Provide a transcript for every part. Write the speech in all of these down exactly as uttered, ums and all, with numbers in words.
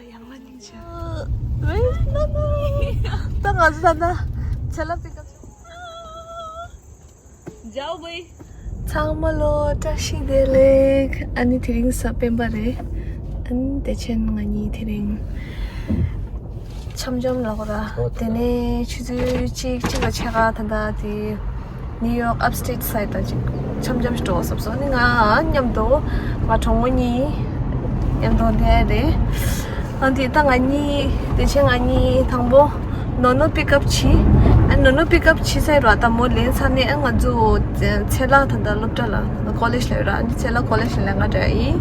ཡང་ལ་སྙིང་རྗེ། ད་ང་ཚོ་ད་ལྟ་ཚེ་ལ་པིག་ཨབ། འཇའ་བའི། ཚང་མ་ལོ་བཀྲ་ཤིས་བདེ་ལེགས། ཨ་ནི་དེ་རིང་གཟའ་སྤེན་པ་རེད། ཨ་ནི་བདེ་ཆེན་ང་གཉིས་དེ་རིང་འཆམ་འཆམ་ལབ་དགོས་ར། དེ་ནས་ཆུ་ཚོད་གཅིག་གཅིག་ལ་ཕྱེད་ཀ་ད་ལྟ་དེ་ནིའུ་ཡོག་ཨབ་སི་ཊེཊ་སའིཌ་ལ་ཅིག་འཆམ་འཆམ་ཞིག་འགྲོ་བསམ་སོང་། ཨ་ནི་ང་མཉམ་དུ་ང་གྲོགས་མོ་གཉིས་མཉམ་དུ་བསྡད་རེད། ཨ་དེ་ད་ང་གཉིས་བདེ་ཆེན་ང་གཉིས་དང་པོ་ནོ་ནོ་པིག་ཨབ་བྱས། ཨ་ནོ་ནོ་པིག་ཨབ་བྱས་ཚར་ར་ད་མོ་ལེན་ཚར་ནས་ཨ་ང་ཚོ་ཚེ་ལ་ད་ལྟ་སློབ་གྲྭ་ལ་ད་ལྟ་ཀོ་ལེཇ་ལ་ཡོད་ར། ཨ་ནི་ཚེ་ལ་ཀོ་ལེཇ་ལ་ལེན་ག་འགྲོ་ཡ་ཡིན།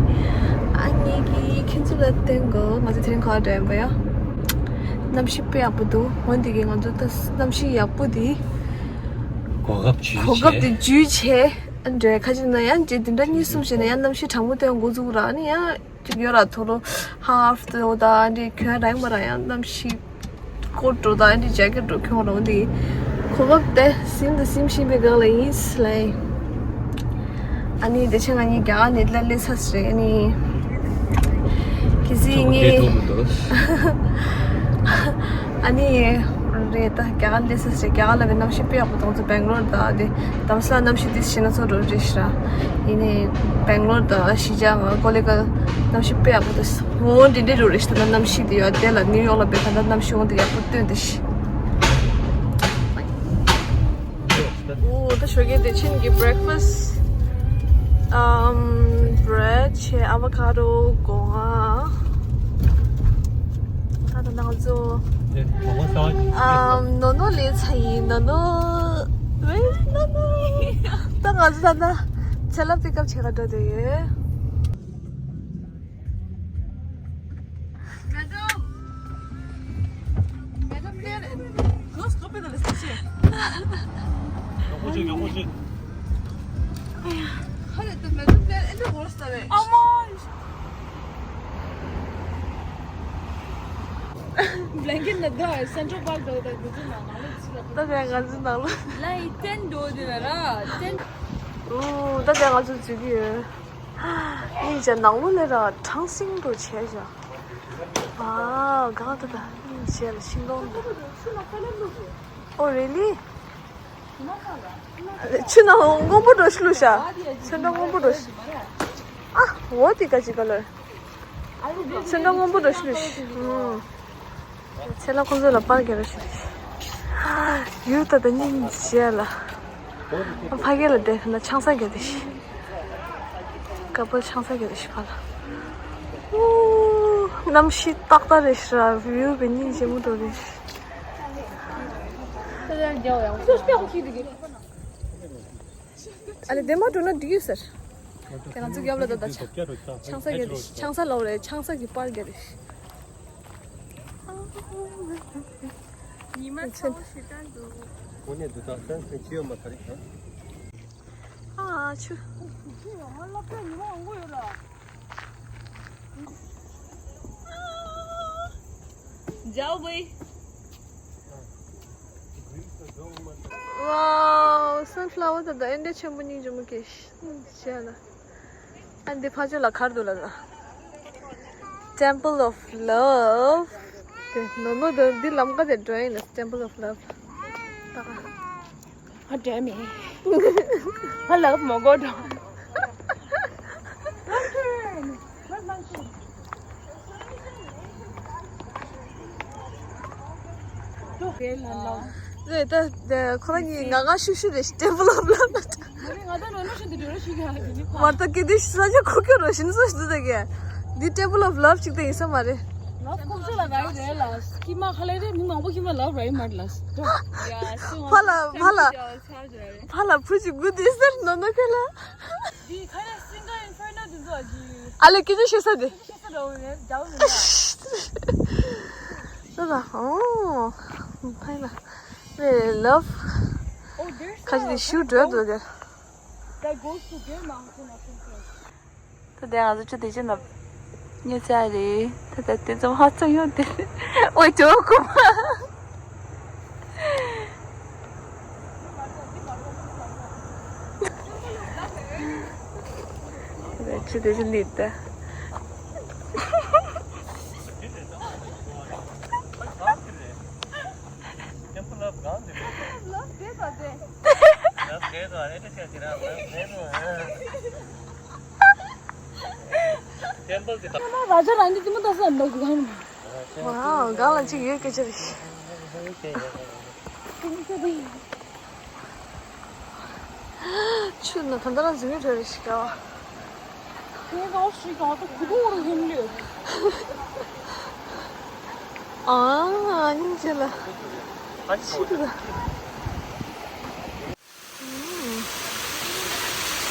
ཨ་ངེད་ཀྱིས་ཁྱེད་ཚོ་ལ་སྟོན་དགོས། ང་ཚོ་དེ་རིང་ག་པར་འགྲོ་ཡིན་པ་ཡ། གནམ་གཤིས་དཔེ་ཡག་པོ་འདུག་འོན་ཏེ་གི་ང་ཚོ་ད་གནམ་གཤིས་ཡག་པོ་འདི་གོ་སྐབས་བརྒྱུད་གོ་སྐབས་བྱས། དེ་བརྒྱུད་བྱས། ཨ་འདྲ་ཁ་ཅིག་ན་ཡང་འདྲ་དེ་འདྲ་གཉིས་གསུམ་བྱས་ན་ཡང་གནམ་གཤིས་གྲང་མོ་སྟོན་འགོ་འཛུགས་ར། ཨ་ནི་ཡང་ཅིག་ཡོད་ར། ཐོ་རོ་ཧཱ་ཧྥ་ཏོ་ད་འདི་གྱོན་རང་མ་ར་ཡང་གནམ་གཤིས་ཀོཊ་འགྲོ་ད་འདི་ཇེ་ཀེཊ་འགྲོ་གྱོན་ར། འོན་ཏེ་གོ་སྐབས་དེ་ཟིན་དང་ཟིན་བཞིན་པའི་སྒང་ལ་ཡིན་ལ། ཨ་ནི་བདེ་ཆེན་ང་གཉིས་རྒྱ་གར་ནས་སླེབས་སླེབས་ཚར་རེད། ཨ་ནི་གལ་སྲིད་ངས་ཨ་ནི་རེད་ད། རྒྱ་གར་སླེབས་ཚར་རེད། རྒྱ་གར་ལ་བའི་གནམ་གཤིས་དཔེ་ཡག་པོ་དང་ཚོ་སྦེང་ལོར་དང་དེ་དམ་སྲ་གནམ་གཤིས་དེ་ཤེས་ན་ཚོ་འགྲོ་རེད་ཤི་ར། ཡིན་ནའི་སྦེང་ལོར་དང་གཞིས་ཆགས་ང་ཀོ་ལི་གལ་གནམ་གཤིས་དཔེ་ཡག་པོ་དང་འོ་འདི་འདྲ་འགྲོ་རེད་ཤི། ད་ལྟ་གནམ་གཤིས་དེ་ཡོད་དེ་ལ་ནིའུ་ཡོག་ལ་བའི་ད་ལྟ་གནམ་གཤིས་འོ་འདི་ཡག་པོ་སྟོན་དེ་ཤི། འོ་ད་ཞོགས་ཀས་བདེ་ཆེན་གྱི་བྷི་རེག་ཕ་སི་ཨམ་བྷི་རེཌ་བྱས། ཨ་ཝ་ཀ་ཌོ་སྒོ་ང་། ད་ད་ང་ཚོ་ཨམ་ནོ་ནོ་ལས་ཚ་ཡིན། ནོ་ནོ་ཝེ་ནོ་ནོ། ད་ང་ཚོ་ད་ད་ཚེ་ལ་པིག་ཨབ་བྱེད་ག་འགྲོ་འདོད་ཡོད། Madam, madam, there, no, stop it, let's touch it. Madam, there, and the horse, the way. Aman! Blanket na da, Central Park da, da, da, da, na, na, let's see. ད་དེ་ང་ཚོ་ནང་ལ། ལའི་ཏེན་འགྲོ་དེ་ན་ར། ཏེན། ཨོ་ད་དེ་ང་ཚོ་འཛུལ་གྱི་ཡོད། ཡིན་ཅང་ནང་ལོགས་ལ་ར་གྲང་སིང་འགྲོ་བྱས་ཅང་། ཨ་གང་ད་ད་ཡིན་བྱས་ལ་ཤིང་སྡོང་འདུག་ཨོ་རི་ལི། ཆུ་ནང་སྔོན་པོ་འགྲོ་ཤི་ལུ་ཤ། ཆུ་ནང་སྔོན་པོ་འགྲོ་ཤི། ཨ་འོ་དེ་ག་ཅི་ག་ལོ། ཆུ་ནང་སྔོན་པོ་འགྲོ་ཤི་ལུ་ཤ། ཨུམ། ཚེ་ལ་ཁོང་ཚོ་ལ་པར་རྒྱག་རོགས་བྱེད། ཡུལ་ད་ལྟ་སྙིང་རྗེ་ལ། ཕ་གི་ལ་བསྡད་ཁ་ན་ཆང་ས་རྒྱག་དེ་ཤི། ཀ་པལ་ཆང་ས་རྒྱག་དེ་ཤི་ཕ་ལ། ཨུ། གནམ་གཤིས་ཏག་ཏག་རེད་ཤི་ར། ཝིའུ་བི་སྙིང་རྗེ་མོ་འགྲོ་རེད་ཤི། ཨ་ལེ་བདེ་མ་འགྲོ་ན་འགྲིག་ཡོད་ཟེར། དེ་ང་ཚོ་རྒྱབ་ལ་ད་ད་ཆང་ས་རྒྱག་དེ་ཤི། ཆང་ས་ལ་འོ་རེད། ཆང་ས་གི་པར་རྒྱག་དེ་ཤི། ཉི་མ་ཚ་བོ་ཞེ་དྲག་འདུག །དངོས་གནས་འདུག་ད་སན་སི་ཀྲིན་ཅི་ཡོད་མ་ཐ་རིག་ད། ཨ་ཆུ། འཇའ་བའི། ཝའོ། སན་ཕ་ལ་ཝར་དང་ཨེ་འདྲ་ཆེན་པོ་སྙིང་རྗེ་མོ་སྐྱེས་ཤག །ལ། ཨ་འདི་ཕ་ཆོས་ལ་གར་འདུག་ལ་ན། Temple of Love། དེ་ནོ་ནོ་དེ་འདི་ལམ་ཀ་དེ་འགྲོ་ཡིན་ན། Temple of Love། ད་ག །ཨ་འདྲ་མེད། ཨ་ལབ་མོ་གོ་འགྲོ། རེད་ད། ཁོ་རང་གཉིས་ང་ང་ཤུ་ཤུ་རེད། Temple of Love། མར་ད་ཀི་དི་ས་ཆ་ཁོ་ཁྱོད་རོ་ཤིན་སོ་ཤི་དུ་ད་གི། འདི་Temple of Love་ཅིག་ད་ཡིན་ས་མ་རེད། Love ཁོང་ཚོ་ལ་རག་རེད་ལ། ཀི་མ་ཁ་ལེ་རེད། མི་མང་པོ་ཀི་མ་love་རག་མ་རེད་ལ། ཕ་ལ་ཕ་ལ་ཕ་ལ་བུ་ཅིག་དགུ་དེ་ཟེར་ནོ་ནོ་ཁེ་ལ། འདི་ཁ་ལེ་Singer Inferno་འདི་ཚོ་ཨ་ཅི། ཨ་ལེ་ཀི་ཅི་ཤེས་ས་དེ། ད་ད་ཨོ། ཕ་ལ། ཝེ་ལབ། ཁ་ཅིག་དེ་ཤུ་འགྲོ་འདུག་དེ། That goes to their mountain of interest. ད་ལྟ་ང་ཚོ་ཆུ་དེ་ཆུ་ནབ་ཉེ་ཚ་རེད། ད་ལྟ་དེ་ཚོ་ཧ་ཚང་ཡོད་དེ། ཨོ་ཅོ་ཀོ་མ། ཆུ་དེ་ཆུ་ནི་ད། ཊེམ་པལ་དེ་དག་ར་ཇ་རང་གི་ཅི་མོ་ཏོག་ཙམ་འདུག་གམ། ཝའོ། གང་ལ་ཅིག་ཡོད་སྐད་ཆ་རེད། ཆུ་ནང་ད་ལྟ་རང་འཛུལ་མི་འགྲོ་རེ་ཞིག་ག་བ། དེ་གང་ཞིག་གང་ད་གུ་དུང་རུ་ཡིན་ལུས། ཨ་སྙིང་རྗེ་ལ། ཆུ་དུ་ད།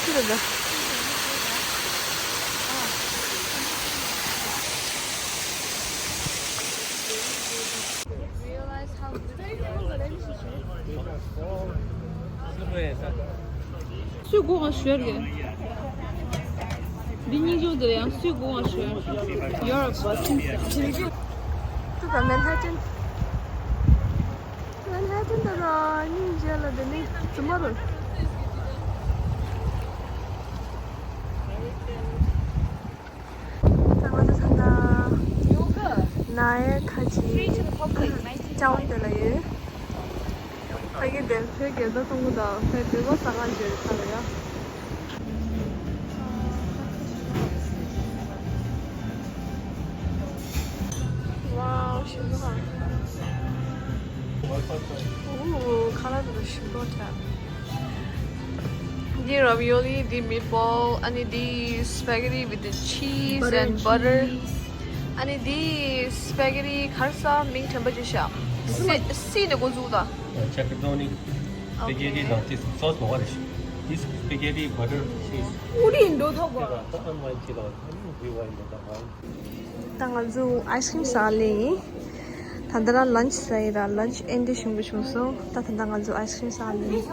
ཆུ་དུ་ད། སུས་སྒོ་གང་ཞོར་གི། འདི་གཉིས་ཆུང་དེར་ཡང་སུས་སྒོ་གང་ཞོར། You're a blessing. ཏུ་ད་མན་ཧ་ཊན། མན་ཧ་ཊན་ད་ར་སྙིང་རྗེ་ལ། འདི་ནི་རྫུན་མ་རེད། ད་ང་ཚོ་ད་ལྟ་ནའི་ཁ་ཆེའི་ལྕགས་དེ་ལ་ཡོད། ཕ་གི་དེ་བོད་རྒྱལ་དར་མཐོང་གི་དང་བོད་དེ་བ་ས་ག་འཇོལ་ཁ་ལ་ཡ། ཝའོ་ཞིམ་པོ། ཨོ་ཁ་ལག་དེ་ཞིམ་པོ་འདྲ། འདི་ravioli, འདི་meatball, ཨ་ནི་འདི་spaghetti with the cheese and butter. ཨ་ནི་འདི་spaghetti ག་རེ་ཟ། མིང་དྲན་པ་ཅིག་ཤ། སི་སི་ནས་འགོ་འཛུགས་ད། Cacciatoni spaghetti དང་དེ་སོ་སོ་བ་རེད། This spaghetti butter cheese. ཨུ་རི་འགྲོ་ཐོག་གོ། ད་ང་ཚོ་ice cream ཟ་ལེ་ཡིན། ད་ལྟ་རང་lunch ཟ་ཡི་ར། lunch ཨེན་ཌི་བྱུང་གི་བྱུང་སོང་། ད་ད་ལྟ་ང་ཚོ་ice cream ཟ་ལེ་ཡིན།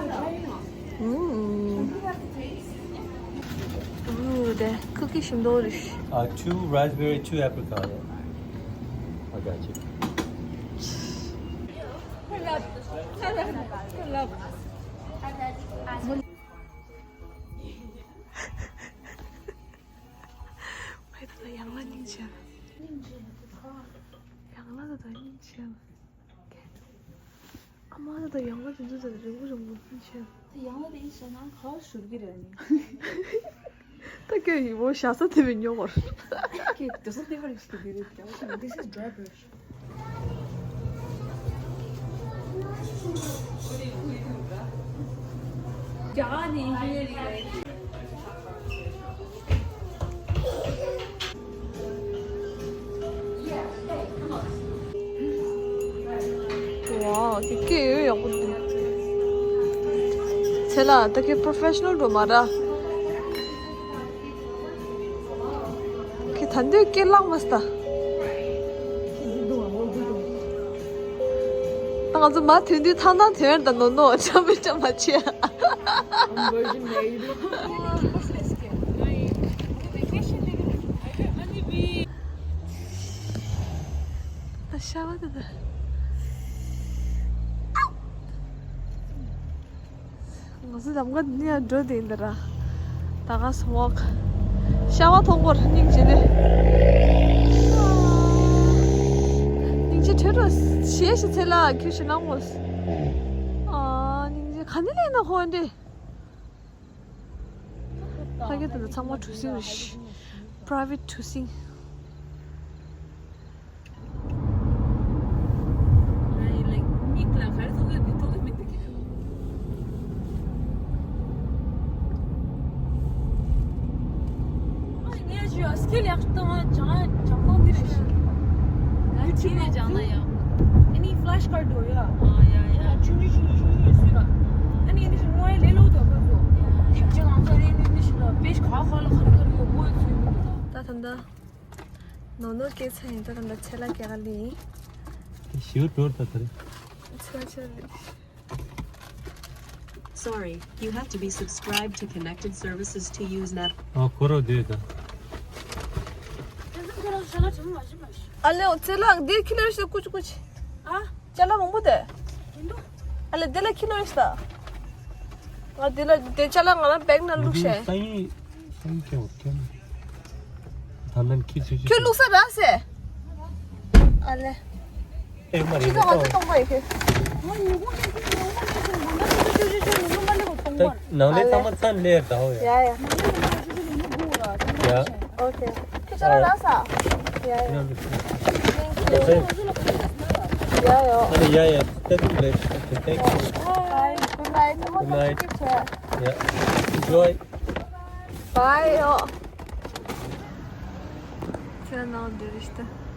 ཨུམ། ཨུ་དེ་ཁུ་ཀི་ཞིམ་པོ་རེད། Uh, two raspberry, two apricot. I got you. ཕའི་ད་ལྟ་ཡང་ལ་སྙིང་རྗེ་ལ། ཡང་ལ་ད་ལྟ་སྙིང་རྗེ་ལ། ཨ་མ་ད་ལྟ་ཡང་ལ་དེ་ཚོ་ད་ལྟ་རིང་པོ་རིང་པོ་སྙིང་རྗེ་ལ། ཡང་ལ་དེ་ཡིན་ཟེར་ན་ག་བ་ཟུར་གི་རེད་ནི། ད་ཁྱོད་ཡིན་པོ་ཞག་ས་དེ་བས་ཉོ་བར། ཁྱོད་དེ་ས་དེ་བར་ཞིག་དེ་རེད། This is dry brush. ཝའོ། དེ་སྐད་ཡོད་ཡག་པོ་འདུག་ཚེ་ལ་ད་ཁྱོད་professional འགྲོ་མ་ར། ཁྱོད་ད་འདོད་སྐད་ལངས་མ་སྟ། ང་ཚོ་མ་ཐོན་དུས་ཐང་ཐང་ཐོན་ད་ནོ་ནོ་ཆ་མི་ཆ་མ་ཆེ། ད་ཤ་བ་ད་ད། ང་ཚོ་ལམ་ཁ་འདི་ནས་འགྲོ་བསྡད་ཡིན་ད་ར། ད་ག་སོང་ཝོག་ཤ་བ་མཐོང་གོ་སྙིང་རྗེ་ནས། སྙིང་རྗེ་ཁྲོད་རོ་ཞེས་ཞིག་ཚེ་ལ་ཁྱོད་ཞིག་ནང་ངོ་། ཨ་སྙིང་རྗེ་ག་ནས་ལེན་ན་ཧོན་ཏེ། ཕ་གི་དེ་ཚོ་ཚང་མ་གྲུ་གཟིངས་རེད། Private གྲུ་གཟིངས། ང་ཡི་ལའིག་མིག་ལ་ག་རེ་ཐུག་གི་འདུག་ཐུག་གི་མི་འདུག་གི། ཨ་ངས་ཞུ་ཡ་སྐད་ཡག་གཏོང་བ་ཅང་ཅང་གཏོང་འདི་རེད་ཤི། ང་ཁྱི་ནས་ཅང་ན་ཡང་། ཨ་ནི་flash card འགྲོ་ཡ། ཨ་ཡ་ཡ། ཆུང་ཆུང་ཆུང་ཆུང་ཡོད་སུས་ལ། ཨ་ནི་འདི་ཞིག་ངོ་ཡ་ལས་ལོ་དོ་ག་ཚོ། ཐིག་ཅང་ཨང་ཚ་རེ་ནི་འདི་ཞིག་ལ་པེ་ཞིག་ག་ཧ་ལ་ག་རེ་ག་རེ་ཡོད་ངོ་ཡ་ཚུལ་མི་འདུག་ད་ད་ལྟ། ནོ་ནོ་སྐད་ཆ་ཡིན་ད་ད་ལྟ་ཚེ་ལ་སྐྱེ་ག་ལི་ཡིན། ཞིའུ་འགྲོ་ད་ད་རེད། ཚེ་ལ་ཚེ་ལ། Sorry, you have to be subscribed to connected services to use net. ཨ་ཁོ་རོ་དེ་ད། ཨ་ལེ་ཚེ་ལ་འདི་ཁྱི་ལ་ཞིག་ཀུ་ཅི་ཀུ་ཅི། ཨ། ཅ་ལག་མང་པོ་དེ། ཡིན་འདུག་ཨ་ལེ་དེ་ལ་ཁྱི་ལ་ཞིག་ད། ང་དེ་ལ་དེ་ཅ་ལག་ང་ལ་བེག་ནང་བླུགས་ཤེ། སང་ཉིན་སང་ཉིན་ཁྱེར་ཁྱེར། ད་ལན་ཁྱི་ཚོས་ཁྱོད་བླུགས་ས་རག་སེ། ཨ་ལེ། ཨེ་མ་རེད་ཁྱི་ཚོ་ང་ཚོ་གཏོང་པ་ཡི་ཁྱོད། ང་ཉིན་གུང་ཉིན་གུང་ཉིན་གུང་ཉིན་གུང་ང་ཚོ་ཅོ་ཅོ་ཅོ་ཉིན་གུང་མ་ལེ་གོ་གཏོང་། ད་ནང་ལས་ཚང་མ་ཚར་ལས་ཟླ་བ་ཡ། ཡ་ཡ། ཡ། ཨོ་ཁེ། ཁྱོད་ཅག་ར་ལ་ས། ཡ་ཡ། Thank you. ཡ་ཡ། ཨ་ནི་ཡ་ཡ། ད་དུང་ལས། Okay, thank you. Bye. Good night. Good night. Yeah. Enjoy. Bye. ཁྱོད་ནང་འདིར་ཤི་ད།